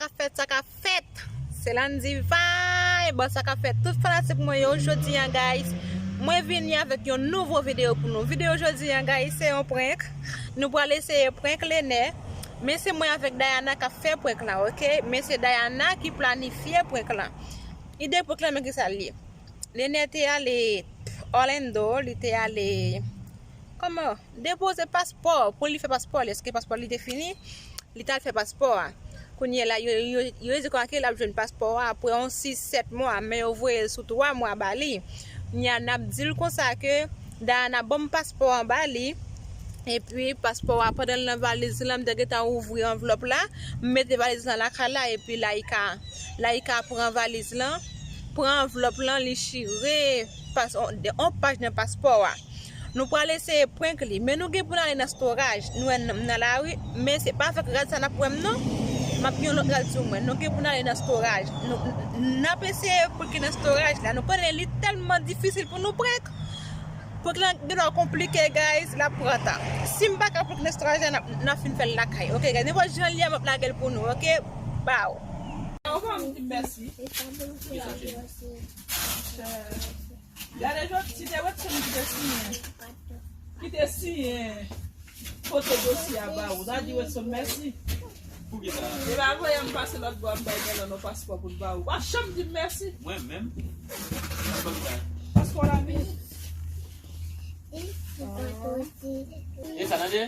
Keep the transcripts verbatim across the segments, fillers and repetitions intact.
Sa k ap fèt, sa k ap fèt. Se Landy Vibe, sa k ap fèt tout fanatik mwen yo jodi a, guys. Mwen vini avèk yon nouvo videyo pou nou. Videyo jodi a, guys, se yon prank. Nou pral eseye prank Lenè. Men se mwen avèk Dayana k ap fè prank lan, oke? Men se Dayana ki planifye prank lan. Ide prank lan, men ki sa l ye. Lenè te ale Orlando, li te ale, kòman, depoze paspò pou li fè paspò li. Èske paspò li te fini? Li t al fè paspò a. Kounye a la, yo, yo, yo di konsa ke l ap jwenn paspò a apre yon sis, sèt mwa, men yo voye l sou twa mwa ba li. Kounye a, n ap di l konsa ke Dayana ban m paspò an ba li. Epi, paspò a, pandan l nan valiz lan, m te gentan ouvri anvlòp la, m mete valiz lan lakay la, epi Laïka, Laïka pran valiz lan, pran anvlòp lan, li chire pas, on, de, on paj nan paspò a. Nou pral eseye prank li, men nou gen pou n ale nan storaj. Nou wè n nan lari, men se pa avèk rad sa n ap wè m non. M ap gen yon lòt rad sou mwen. Nou gen pou n ale nan storaj. Nou, n ap eseye prank li nan storaj la. Nou konnen li tèlman difisil pou nou prank. Prank lan gen dwa konplike, guys, l ap pran tan. Si m pa ka prank nan storaj la, n ap, n ap fin fè l lakay. Oke, guys, nenpòt jan l ye a, m ap lage l pou nou, oke? Baw. Ou pa di mèsi. Gade jodi, si te Wetson ki te siyen, ki te siyen pote dosye a ba ou, ta di Wetson mèsi. Poukisa? E pa voye m pase lòt bò a, m bay Mèlòn yon paspò pou l ba ou. W ap janm di m mèsi. Mwen menm? Paspò kisa? Paspò lavi. E sa, tande?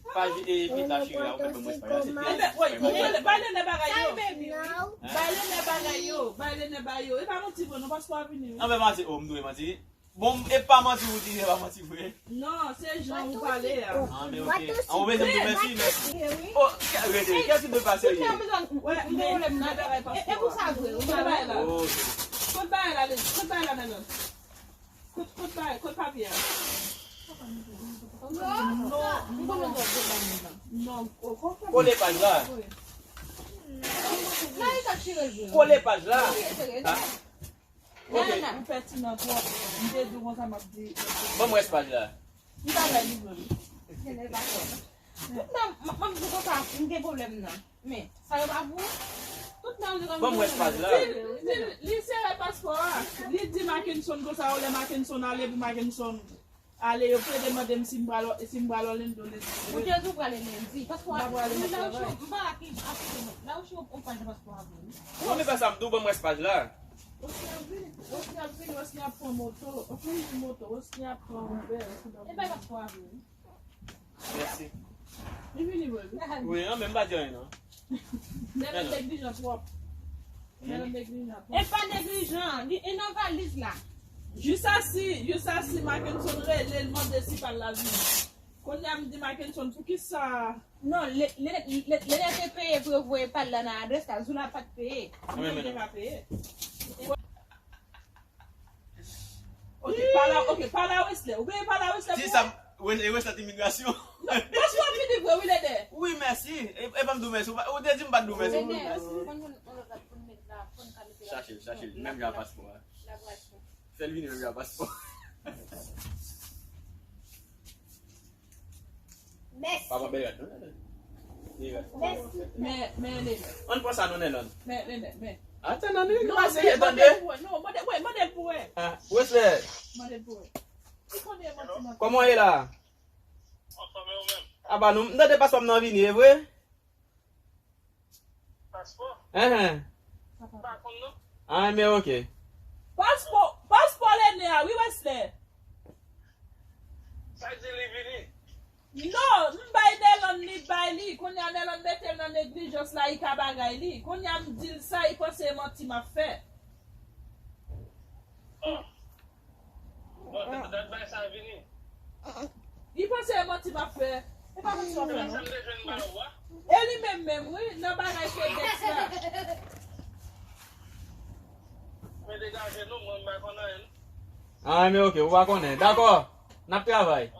Paj, e, pita chire a, ou fè ban mwen espay la, se Ebyen, wi, wi, bay Lenè bagay yo. Bay Lenè bagay yo, bay Lenè bagay yo. E pa manti vre, non, paspò a vini, wi. Anben, manti, o, m dwe manti. Bon, e pa manti ou di, e pa manti vre. Non, se jan ou pale a. Ah, men oke. An, ou bezwen m di mèsi, mèsi. O, rete, kèl tip de pa serye? Wè, men, men bagay paspò a. E pou sa vre, ou pa bay la. Oke. Kot bagay la, kot bagay la, Mèlòn? Kot, kot bagay, kot papye a? Non, non, non. Kole paj la. Kole paj la. Ah. Ok. Ou pètinan twòp. M te di w konsa m ap di. Ban m rès paj la. M pa bay li vre. Tout tan, m, m ap di konsa, m gen pwoblèm nan. Men, sa yo pa pou ou. Tout tan, yo di konn Ban m rès paj la. Li, li, li sere paspò a. Li di Mackenson konsa, yo lè Mackenson ale pou Mackenson ale, yo plede mande m si m pral, si m pral Orlando lendi. Ou te di w prale lendi. Paspò a, m pa prale nan travay. M pa ki aplike non. La ou chou on paj paspò a vre. Ou konn pa sa m di w, ban m rès paj la. Osi ap vini, osi ap vini, osi ap pran moto. Osi moto, osi ap pran Uber, osi ap E bay paspò a vre. Mèsi. Li vini vre, wi. Wi, an, men m pa di anyen, non. Mèlòn neglijan twòp. Mèlòn neglijan twòp. E pa neglijan, li e nan valiz la. Jis a si, jis a si Mackenson rele l mande si pa l la vini. Kounye a m di Mackenson, poukisa? Non, lè, lè, lè, lè te peye pou yo voye pa l la nan adrès la, Zoula pa t peye. Mwen menm te ka peye. Ok, pale a, ok, pale a Wesley. Ou genyen pale a Wesley pou mwen? Wes-, Wesley te imigrasyon. Non, paspò a vini vre, wi, Lenè. Wi, mèsi. E, e pa m di w mèsi. Ou pa, ou te di m pa t di w mèsi. Lenè, ou konn yon, yon lòt la pou n met la, pou n ka mete la. Chache l, chache l. Menm jan paspò a. Fè l vini menm jan paspò. Mèsi. Pa pran bèl rad, non, Nènè. Li rad. Mèsi. Men, men, Nènè. Ann pran sa, non, Nènè. Men, men, men, men. Atann, non, li pa serye, tande. Non, mande, mande, wi, mande l pou wè. Ah, Wesley. Mande l pou wè. Li konnen manti, manti. Kòman w ye la? Anfòm, e ou menm? Aba, nou, m tande paspò m nan vini, e vre? Paspò? Enhen. Pa konn non. Ah, men ok. Paspò, paspò Lenè a, wi, Wesley. Sa di li vini? Non, m bay Nèlonn li bay li. Kounye a Nèlonn mete l nan neglijans la, li ka bagay li. Kounye a m di l sa, li panse e manti m ap fè. Oh. Bon, dat bay sa vini. Li panse e manti m ap fè. E pa manti w ap fè, non. E li menm menm, wi, nan bagay FedEx la. Men degaje nou, mwen m pa konn anyen. Ah, men ok, ou pa konnen. Dakò, n ap travay.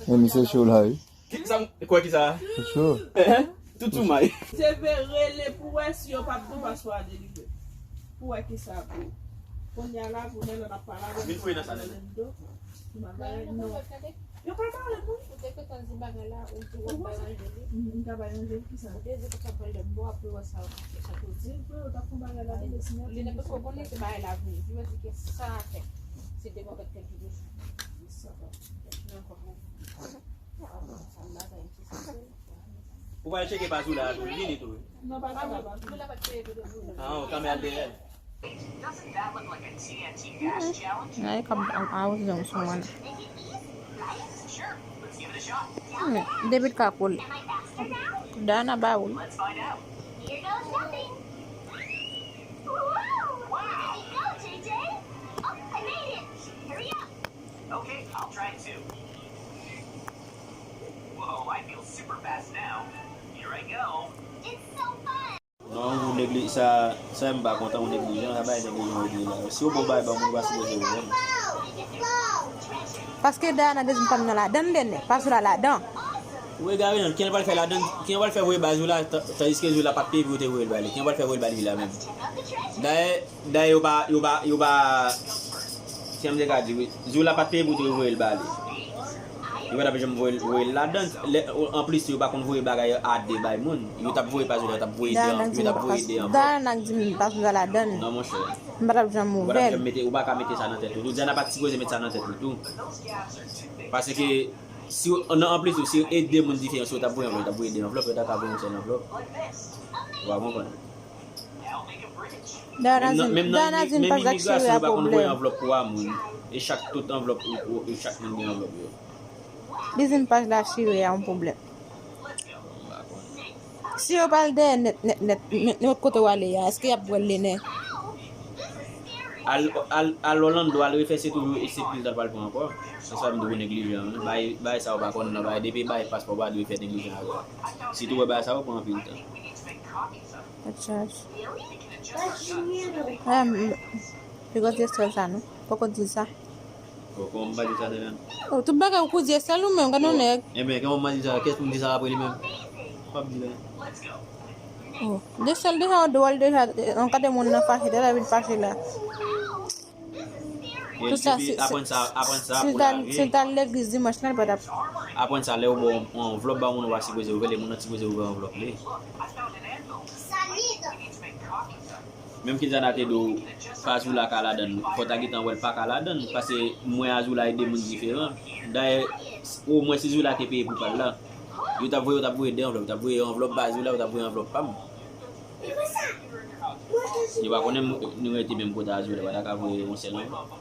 E misye cho la, wi. Ki, sa, kwè ki sa? Cho. Eh, tout sou may. Se vre, rele pou wè si yo p ap di w paspò a delivre. Pou wè ki sa pou. Kounye a la, pou lè lòt ap pale avè m. Vin fouye nan sa, Nènè. Yo pa pale pou. Ou te kontan di bagay la, ou di w ap bay manje li. Travay nan jèl ki sa? Ou te di pou sa pral lòt bò, apre wè sa yo ka fè sa tou. Di pou yo ta fè yon bagay la, li te simen. Li te poko konnen ke bagay la vini. Li mwen di ke sa a fè. Se te mwen fè tèt li. Sa va. Mwen ankò. Sa m bagay ki se sèl. Ou pral tcheke pa Zoula tou, li vini tou. Non, pa Zoula, pa Zoula. Ah, ou kanpe al dèyè. Ay, kab a, a, ou zong sou mwen. Hmm, David ka koule. Dana ba ou. Non, ou neglije sa, sa m pa kontan, ou neglijan, sa bay neglijan yo di la. Si yo bon bagay ba moun, ou pa sipoze wè l. Paske Dana desann pa m nan ladan, Dene, pa sou la ladan. Ou egare non, kijan l pral fè ladan, kijan l pral fè voye ba Zoula, tandiske Zoula pa t peye pou yo te voye l ba li, kijan l pral fè voye l ba li la menm. Dayè, dayè yo pa, yo pa, yo pa, kijan m te ka di wi, Zoula pa t peye pou yo te voye l ba li. Yo pa t ap janm voye l, voye l ladan. Anplis, yo pa konn voye bagay a de bay moun. Yo t ap voye pa Zoula, yo t ap voye de, yo t ap voye de ankò. Dana k di m pa sou la ladan. Non, monchè. M pa t ap janm ouvè l. Ou pa t ap janm mete, ou pa ka mete sa nan tèt ou tou. Diana pa t sipoze met sa nan tèt ou tou. Paske, si, nan, anplis tou, si e de moun diferan, si yo t ap voye anvlòp, yo t ap voye de anvlòp, yo t ap ka voye yon sèl anvlòp. Ou pa konprann? Dana di m, Dana di m pa Zak cheri a pwoblèm. Anvlòp pou a moun. E chak tout anvlòp, e chak moun gen anvlòp yo. Li di m paj la chire a yon pwoblèm. Si yo pral dèyè nèt, nèt, nèt, nenpòt kote w ale a, èske y ap wè l lene? Al, al, al Orlando, al refè se toujou e se pil tan pral pran ankò. Se sa m di w neglijan wi. Bay, bay sa w pa konn nan, bay depi bay paspò pa dwe fè neglijan avè. Si tou wè bay sa w pran anpil tan. Atchaj. Em, li konn se sèl sa non. Poko di sa. Bon, kòman m pa di sa deja? Oh, tout bagay ou kouzye sèl ou menm, gade yon nèg. Enben, kòman m pa di sa? Kiyès pou m di sa apre li menm? M p ap di l anyen. Oh, de sèl deja, ou dwòl deja, yon kate moun nan fache, deja vin fache la. Tout sa, si, aprann sa, aprann sa pou lavi. Si l t al legliz dimanch la, li pa t ap. Aprann sa, lè yo ba w yon anvlòp ba moun, ou pa sipoze ouvè l, e moun nan sipoze ouvè anvlòp li. Menm ke Zana te di w, pa Zoula ka ladann, fò w ta gentan wè l pa ka ladann, paske m wè a Zoula e de moun diferan. Dayè, omwen si Zoula te peye pou pa l la, yo t ap voye, yo t ap voye de anvlòp, yo t ap voye anvlòp ba Zoula, yo t ap voye anvlòp pa m. Yo pa konnen m, nou rete menm kote a Zoula, yo pa ta ka voye yon sèl anvlòp.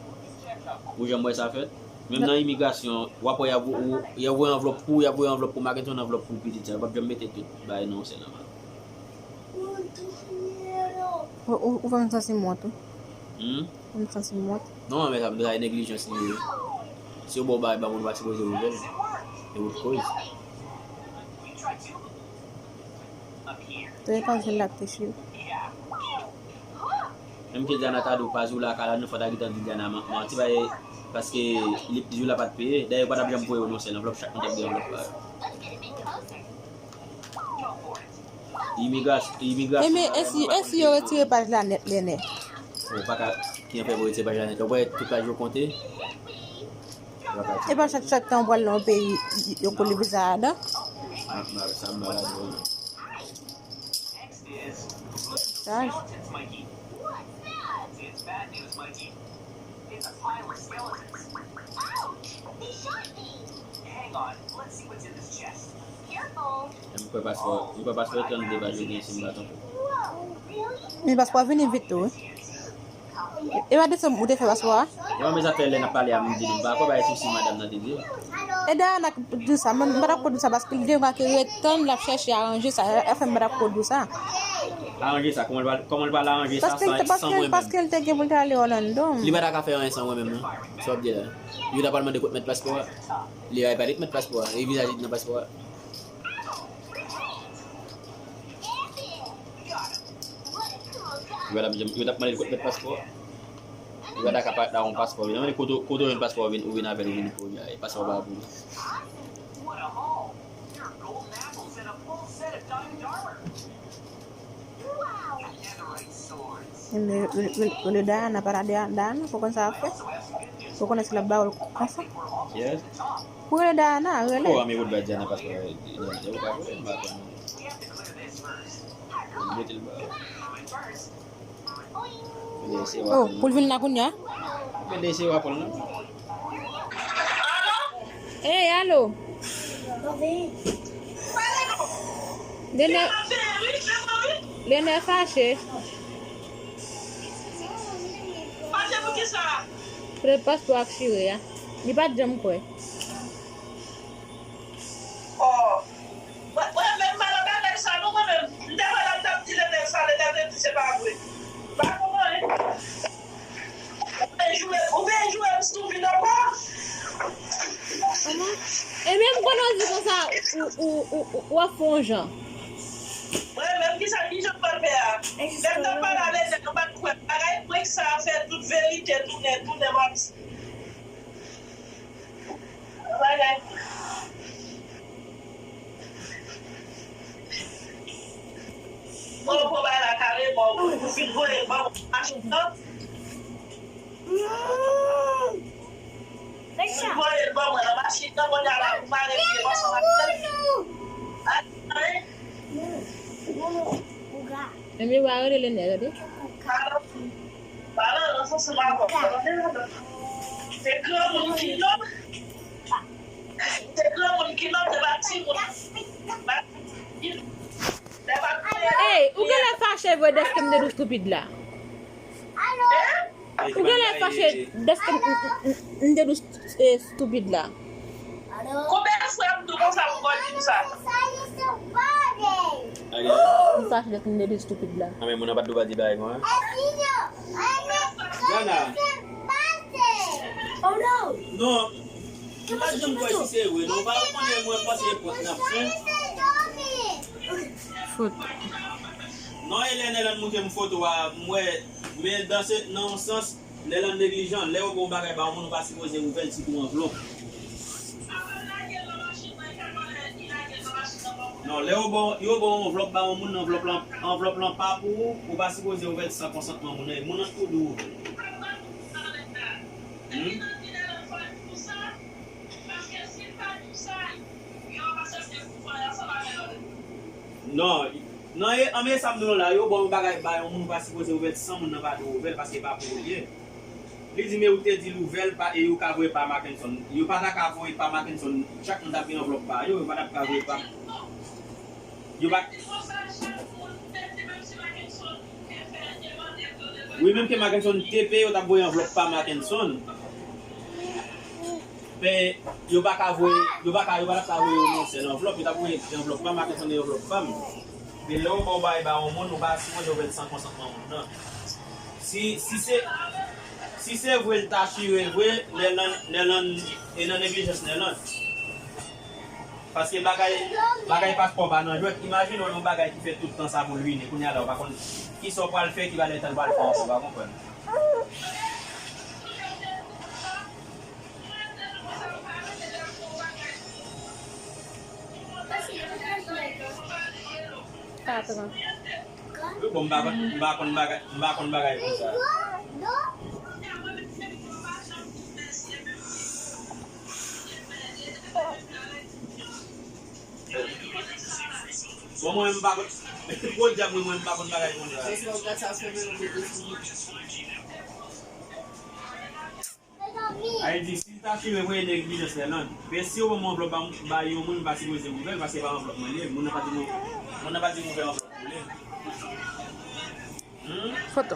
Ou janm wè sa fèt? Menm nan imigrasyon, w ap wè y ap, y ap voye anvlòp pou, y ap voye anvlòp pou, m a gen yon anvlòp pou pitit sa, yo p ap janm mete tout bagay nan yon sèl anvlòp. Ou, ou, ou fè m santi m wont wi. Hmm? Ou fè m santi m wont. Non, men sa, sa e neglijans li ye. Si yo ba w bagay ba moun, ou pa sipoze ouvè l. E ou t koz. Te epaje l ak te chire. Menm ke Diana ta di w pa Zoula ka la, nou fò ta gentan di Diana man-, manti, paske li, Zoula pa t peye. Dayè, yo pa t ap janm voye yo nan yon sèl anvlòp, chak moun t ap gen anvlòp pa yo. Imigrasyon, imigrasyon. Enben, e si, e si yo retire paj la nèt, Lene? Ou pa ka, ki anpè pou retire paj la nèt? Ou wè tout paj yo konte? Ou pa ka. E pa chak, chak tan ou pral nan yon peyi, yo kole viza a ladan? Ah, sa m pa ka di w non. Saj. M kwè paspò, m kwè paspò trannde paj yo gen si m pa twonpe. Men paspò a vini vit tou wi. E pa desanm ou te fè paspò a? Wi, men sa fè lè n ap pale a m di nou m pa kwè bay sousi madanm nan te di. E dayè n ak di sa, men m pa t ap ko di sa paske l gen dwa ke ret tann l ap chèche aranje sa, e fè m pa t ap ko di sa. Aranje sa, kòman l pral, kòman l pral aranje sa san, san mwen menm? Paske l te gen pou l te ale Orlando. Li pa ta ka fè anyen san mwen menm non. Sa w ap di la. Yo ta pral mande kot mèt paspò a. Li pa li k mèt paspò a. E vizaj li nan paspò a. Yo pa t ap janm, yo t ap mande l kot mèt paspò a. Yo pa ta ka pa da yon paspò vin. Mande kote, kote w jwenn paspò ou vin, ou vin avè l, ou vin pou li a. E paspò pa pou li. Olye Dayana pa ta Dayana, ou konn sa w ap fè? Ou konnen si l ap ba w l konsa? Yes. Ou rele Dayana, rele. Oh, ame ou Dayana pa fè, ou pa vle, m pa konn. Mete l ba. Oh, pou l vin la kounye a? Mete se wapol nan. Hey, alo. Lenè, Lenè fache. Fache pou kisa? Pou paspò ak chire a. Li pa t janm kwè. Oh. Mwen, mwen menm, m pa nan bagay sa non, mwen menm. M te wè l ap t ap di Lenè sa, Lenè te di se pa vre. M pa konprann. Ou vin joure, ou vin joure m stupid ankò? E menm konnen w di konsa, ou, ou, ou, ou, w ap fè yon jan. Mwen menm, kisa, ki jan m pral fè a? Lè m t ap pale a Lenè, nou pa t kwè bagay prank sa a fè tout verite tounen, tounen m ap di. Bagay. Bon, bon, bay la kareman, ou, ou fin voye l ban mwen machin nan. Ou fin voye l ban mwen nan machin nan, kounye a la, ou mare pye m ansanm ak tèt. Ay, ay. Ebyen, w a rele Lenè, tande. Pale nan sans m avè w. Se granmoun ki nòb. Se granmoun ki nòb, se pa timoun. Hey, ou genlè fache vre dèske m te di w stupid la. Ou genlè fache dèske m, m, m, m te di w st-, eh, stupid la. Konbyen fwa m di w konsa pou kò di m sa? M fache dèske m te di w stupid la. Ah, men moun nan pa t dwe pa di bagay kon sa. Dayana. Non. M pa t janm kwè si se vre non. Ou pa konnen mwen panse e prank n ap fè. Foto. Non, e lè Nèland montre m foto a, m wè, men dan se, nan yon sans, Nèland neglijan. Lè yo ba w bagay ba yon moun, ou pa sipoze ouvè l sitou anvlòp. Non, lè yo ba w, yo ba w yon anvlòp ba yon moun, anvlòp lan, anvlòp lan pa pou ou, ou pa sipoze ouvè l san konsantman moun nan. E moun nan tou dwe ouvè l. Hmm? Non, non, e, anben sa m di w la, yo ba w yon bagay ba yon moun, ou pa sipoze ouvè l san moun nan pa di w ouvè l, paske e pa pou ou l ye. Li di, men ou te di l ouvè l pa, e yo ka voye pa Mackenson. Yo pa ta ka voye pa Mackenson, chak moun t ap gen anvlòp pa yo, yo pa t ap ka voye pa. Yo pa. Wi, menm ke Mackenson te peye, yo t ap voye anvlòp pa Mackenson. Men, yo pa ka voye, yo pa ka, yo pa t ap ka voye yon sèl anvlòp, yo t ap voye de anvlòp pa Mackenson e anvlòp pa m. Men lè yo ba w bagay ba yon moun, ou pa sipoze ouvè l san konsantman moun nan. Si, si se, si se vre l ta chire vre, Nèland, Nèland, e nan neglijans Nèland. Paske bagay, bagay paspò pa nan jwèt. Imajine w yon bagay ki fè tout tan sa pou l vini. Kounye a la, ou pa konn kisa w pral fè, ki bagay tan l pral fè ankò, ou pa konprann. Katran. Wi, bon, m pa konn, m pa konn bagay, m pa konn bagay konsa. Bon, mwen, m pa konn, podyab, mwen, mwen, m pa konn bagay konsa. Ayiti, si l ta chire vre neglijans Nèland. Men si yo ban m yon anvlòp ba, ba yon moun, m pa sipoze ouvè l, paske se pa anvlòp mwen li ye. Moun nan pa di m, moun nan pa di m ouvè anvlòp mwen li ye. Hmm? Foto.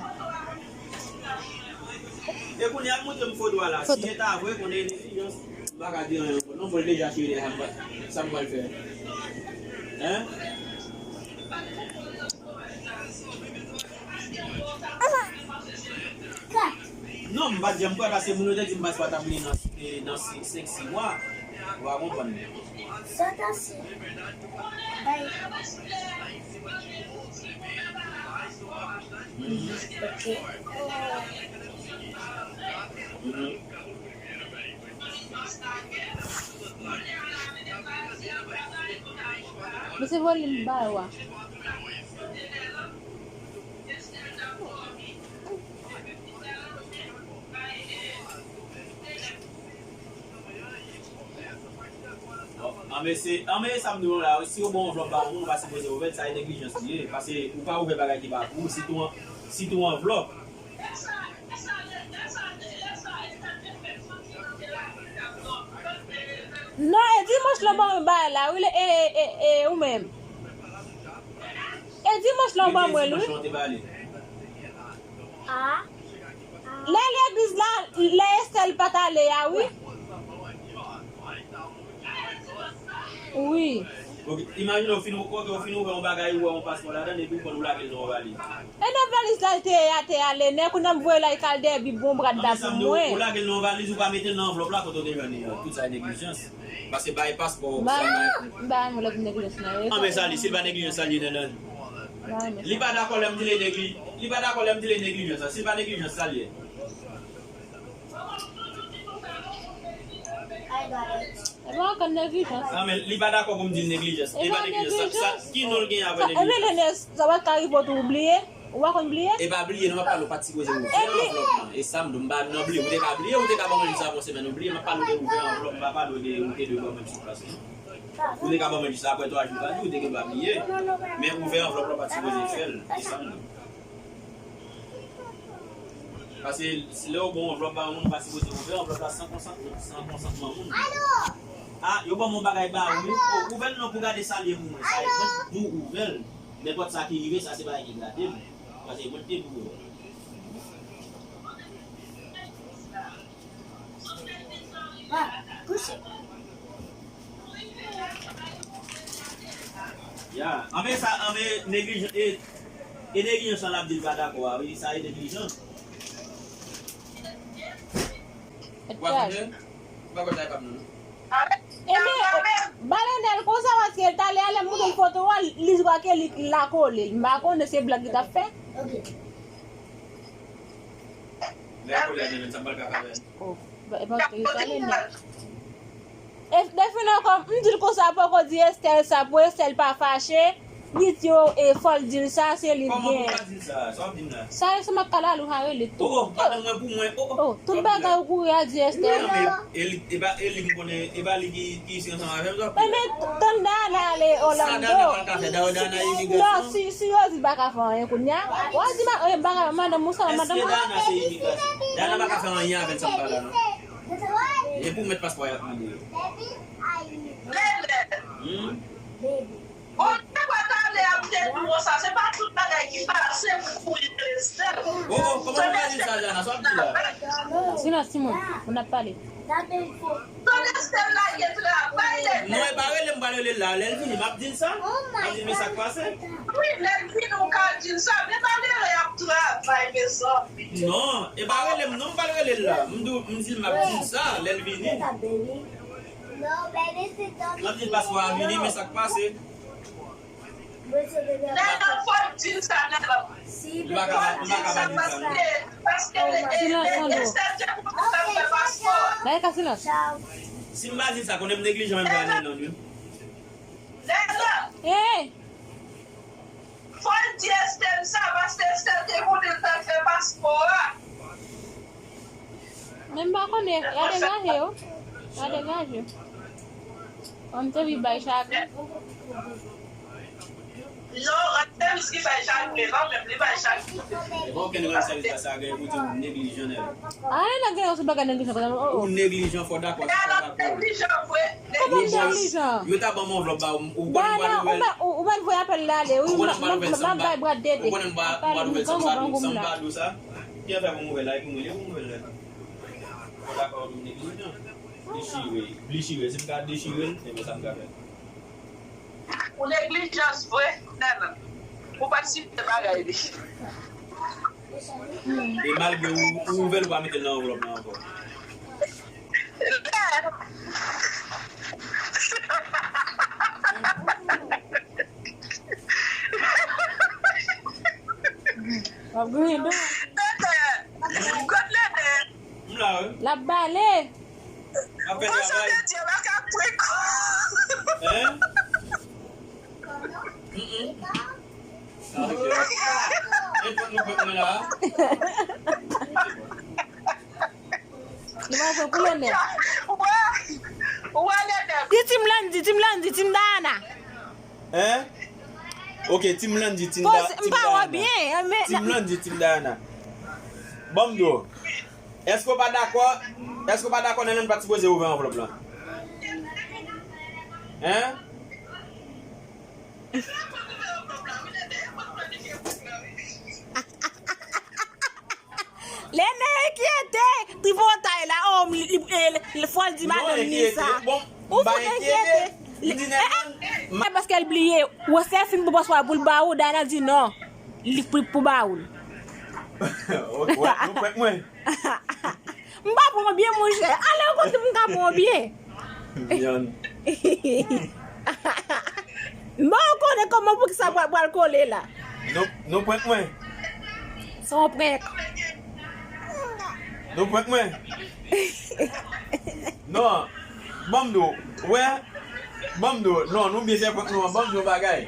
E kounye a, montre m foto a la. Si se ta vre, konnen neglijans, m pa ka di anyen ankò. Non, bon, l deja chire, sa m pral, sa m pral fè. Hein? Non, m pa t janm kwè paske moun yo te di m paspò a t ap vini nan, eh, nan senk, sis mwa. Ou pa konprann. Sa ta si. Bay. Mhm. Ok. Mhm. Misye volim ba yo a. Anben se, anben sa m di w la, si yo ba w anvlòp ba yon moun, ou pa sipoze ouvè l, sa e neglijans li ye. Paske ou pa ouvè bagay ki pa pou ou, sitou an, sitou anvlòp. Non, e dimanch lan ban mwen bay la, wi, e, e, e, e, ou menm. E dimanch lan ban mwen l, wi. Lè legliz la, lè Estelle pa t ale a, wi. Wi. Ok, imajine w fin, ok, w fin ouvè yon bagay, ou wè yon paspò ladan, epi w konn ou lage l nan yon valiz. E nan valiz la l te ye atè a, Lenè, kounye a m voye l al kal dèyè bib yon bra dam mwen. Ou lage l nan yon valiz, ou pa mete l nan anvlòp la, kote w te jwenn li an. Tout sa e neglijans. Paske bay paspò, sa bay. M pa renmen lòt neglijans nan yo. Anben sa li, si l pa neglijans, sa li ye nan. Li pa dakò lè m di l e negli-, li pa dakò lè m di l e neglijans, sa. Si l pa neglijans, sa li ye. E pa ankenn neglijans. Non, men li pa dakò pou m di l neglijans. E pa neglijans. Sa, sa, ki non l gen avè neglijans? Sa pa ka rive w tou bliye? Ou pa konn bliye? E pa bliye, non, m ap pale w pa t sipoze ouvè anvlòp lan. E sa m di w, m pa nan bliye. Ou te ka bliye, ou te ka ban mwen jis apre yon semèn ou bliye. M ap pale w de ouvè anvlòp, m pa pale w de ou te dwe ban mwen jis pase. Ou te ka ban mwen jis apre twa jou, kat jou, ou te gen dwa bliye. Men ouvè anvlòp lan pa t sipoze fè l. E sa m di w. Paske si lè yo ba w anvlòp ba yon moun, ou pa sipoze ouvè anvlòp la san konsant-, san konsantman moun. A, yo ban m yon bagay ba ou, wi. O, ouvè l non pou gade sa l ye pou mwen. Sa e mwen ki di w ouvè l. Nenpòt sa ki rive, sa se bagay ki grate m. Paske mwen te pou ouvè l. Ya, anben sa, anben neglijan, e, e neglijan sa l ap di l pa dakò a, wi, sa e neglijan. Ou pa tande? Ou pa konn sa e pa m nan, non. Ebyen, ba Lenel konsa, paske talè a lè m montre l foto a, li di ke li lakole. M pa konnen se blag li t ap fè. Lè kolè vini, men sa m pral ka fè avè l. Oh, ba, e pa te pale non. E defen ankò, m di l konsa, poko di Estelle sa, pou Estelle pa fache, li di yo, e fò l di l sa, se li k gen. Kòman pou pa di l sa? Sa w ap di m la? Sa, se m ap kale ou ka rele tou. Oh, oh, pa ban mwen pou mwen. Oh, oh. Oh, tout bagay ou kouri al di Estelle. Wi, non, men, e li, e pa, e li m konnen, e pa li ki, ki isi ansanm avè m, sa w ap di la? Ebyen, tann Dana ale Orlando. Sa Dana pral ka fè? Dana imigrasyon? Non, si, si yo di l pa ka fè anyen kounye a, w a di ma-, e, bagay, madanm ou sa, madanm ou. Èske Dana se imigrasyon? Dana pa ka fè anyen avè l, sa m pa la, non. E pou mèt paspò y ap mande yo. Hmm? Bon, se pa talè a m te di w sa, se pa tout bagay ki pase pou kouri rete. Oh, oh, kòman nou pa di sa, Dana? Sa w ap di la? Silans, timoun, moun ap pale. Tande Estelle lage travay Lenel. Non, e pa rele m, m pral rele l la. Lè l vini, m ap di l sa. M ap di l, men sa k pase. Wi, lè l vini, ou ka di l sa. Men malere ap travay, mezanmi. Non, e pa rele m, non, m pral rele l la. M di, m di l, m ap di l sa, lè l vini. M ap di l paspò a vini, men sa k pase. Nènè, fò l di l sa, Nènè. Fò l di l sa, paske, paske, e, e, e, Estelle te pou fè paspò a. Silans, Sandro. Bay ka silans. Si m pa di l sa, konnen m neglijan menm pa Nènè, wi. Nènè. Hey! Fò l di Estelle sa, paske Estelle te konnen l t al fè paspò a. Men m pa konnen, y a degaje yo. Y a degaje yo. An te vi bay chagren. Non, an te vi bay chagren, non, men li bay chagren. E pa okenn rèl sèvis la, sa gen pou di w neglijan nèt. A, e nan gen yon sou bagay neglijan, pa egzanp, oh, oh. Ou neglijan, fò dakò, fò dakò. Neglijan vre. Kòman m neglijan? Yo ta ban m anvlòp ba ou, ou konnen m pral ouvè l. Ou mèt voye apèl la ale, wi, m ap bay Brad Dede. Ou konnen m pral ouvè l san m pa, m pral ouvè l san m pa di w sa. Ki afè pou m ouvè l la, e pou mwen, e pou m ouvè l la. Fò dakò, ou neglijan. Dechire, dechire. Si m ka dechire l, ebyen sa m ka fè. Ou neglijans vre, Nènè. Ou pa t sipoze bagay li. E malgre ou, ou ouvè l, ou pa mete l nan anvlòp la ankò. W ap griyen dou. Nènè, kot Nènè? M la, wi. L ap bale. Ap fè travay. Mwen santi di, m pa ka pran kou. Hein? Mm-mm. Ah, ok. E pou nou pran la. Nou pa pran pou Lenel. Wè. Di Team Landy, Team Landy, Team Diana. Hein? Ok, Team Landy, Team Diana. M pa wè byen, men Team Landy, Team Diana. Ban m di w. Èske w pa dakò? Èske w pa dakò Nènèn pa t sipoze ouvè anvlòp lan? Hein? Lene enkyete, tripotay la, oh, li, li, li, li fò l di madanm li sa. Ou fout enkyete. Li, eh, eh, eh, paske l bliye, wè sèl fin pou paspò pou l ba ou, Dana di non. Li pou, pou ba ou l. Ok, wè, nou prank mwen. M pa pran byen, monchè. Ale yon kote m ka pran byen. Myann. Bon, ou konnen kòman pou ki sa pral, pral kole la. Nou, nou prank mwen. Se yon prank. Nou prank mwen. Non. Ban m di w. Wè. Ban m di w. Non, nou byen fè prank nou an. Ban m di w bagay.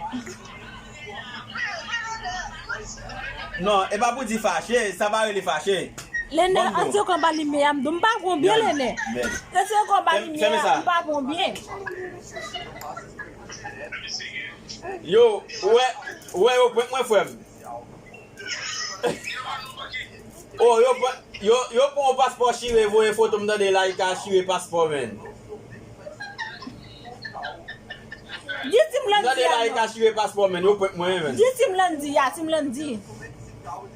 Non, e pa pou di fache, sa pa rele fache. Lene, retire kò anba limyè a, m di w, m pa pran byen, Lene. Retire kò anba limyè a, m pa pran byen. Yo, ou wè, ou wè yo prank mwen, frè m. Oh, yo pran, yo, yo pran yon paspò chire, voye foto m tande Laïka chire paspò, menn. Di Team Landy a non. Tande Laïka chire paspò, menn, yo prank mwen, menn. Di Team Landy a, Team Landy.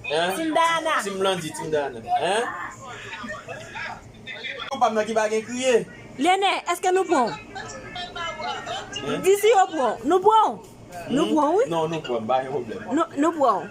Hein? Team Diana. Team Landy, Team Diana. Hein? Ou pa m nan ki pa gen kriye. Lene, èske nou pran? Hein? Di si yo pran. Nou pran. Nou pran, wi. Non, nou pran, pa gen pwoblèm. Nou, nou pran.